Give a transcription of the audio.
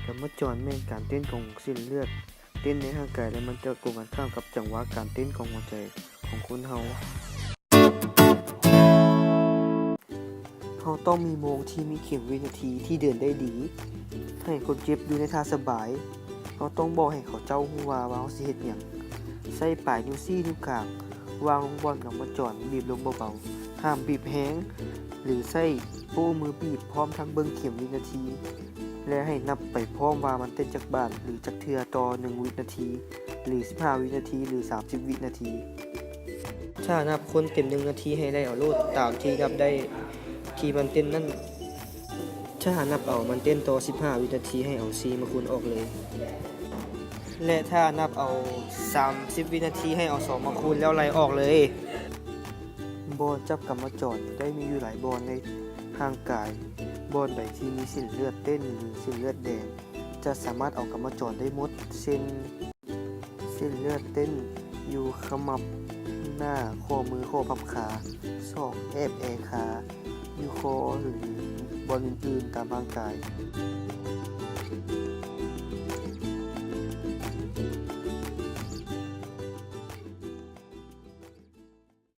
ກຳມະຈອນແມ່ນການເຕັ້ນຂອງເສັ້ນເລືອດເຕັ້ນໃນຮ່າງກາຍ ແລະ ມັນຈະກົງກັນຂ້າມກັບຈັງຫວະການເຕັ້ນຂອງຫົວໃຈຂອງຄົນເຮົາ. ເຮົາຕ້ອງມີໂມງທີ່ມີເຂັມວິນາທີທີ່ເດີນໄດ້ດີ, ໃຫ້ຄົນເຈັບຢູ່ໃນທ່າສະບາຍ. ເຮົາຕ້ອງບອກໃຫ້ເຂົາເຈົ້າຮູ້ວ່າ ວ່າເຮົາຊິເຮັດຫຍັງ. ໃຊ້ປາຍນິ້ວຊີ້ນິ້ວກາງວາງລົງບ່ອນກຳມະຈອນ, ບີບລົງເບົາໆ, ຫ້າມບີບແຮງ ຫຼື ໃຊ້ໂປ້ມືບີບ, ພ້ອມທັງເບິ່ງເຂັມວິນາທີ ແລະ ໃຫ້ນັບໄປພ້ອມວ່າມັນເຕັ້ນຈັກບາດ ຫຼື ຈັກເທື່ອຕໍ່ໜຶ່ງວິນາທີ ຫຼື ສິບຫ້າວິນາທີ ຫຼື ສາມສິບວິນາທີ. ຖ້ານັບຄົນເຕັມໜຶ່ງນາທີໃຫ້ໄລ່ເອົາໂລດຕາມທີ່ນັບໄດ້ທີ່ມັນເຕັ້ນນັ້ນ. ຖ້ານັບເອົາມັນເຕັ້ນຕໍ່ສິບຫ້າວິນາທີ ໃຫ້ເອົາສີ່ມາຄູນອອກເລີຍ ແລະ ຖ້ານັບເອົາສາມສິບວິນາທີ ໃຫ້ເອົາສອງມາຄູນ ແລ້ວໄລ່ອອກເລີຍ. ບ່ອນຈັບກຳມະຈອນໄດ້ມີຢູ່ຫຼາຍບ່ອນໃນຮ່າງກາຍ. ບ່ອນໃດທີ່ມີເສັ້ນເລືອດເຕັ້ນ ຫຼື ເສັ້ນເລືອດແດງ ຈະສາມາດເອົາກຳມະຈອນໄດ້ໝົດ ເຊັ່ນ ເສັ້ນເລືອດເຕັ້ນຢູ່ຂະໝັບ, ໜ້າ, ຂໍ້ມື, ຂໍ້ພັບຂາ, ຊອກແອບແອຂາ, ຢູ່ຄໍ ຫຼື ບ່ອນອື່ນໆຕາມຮ່າງກາຍ.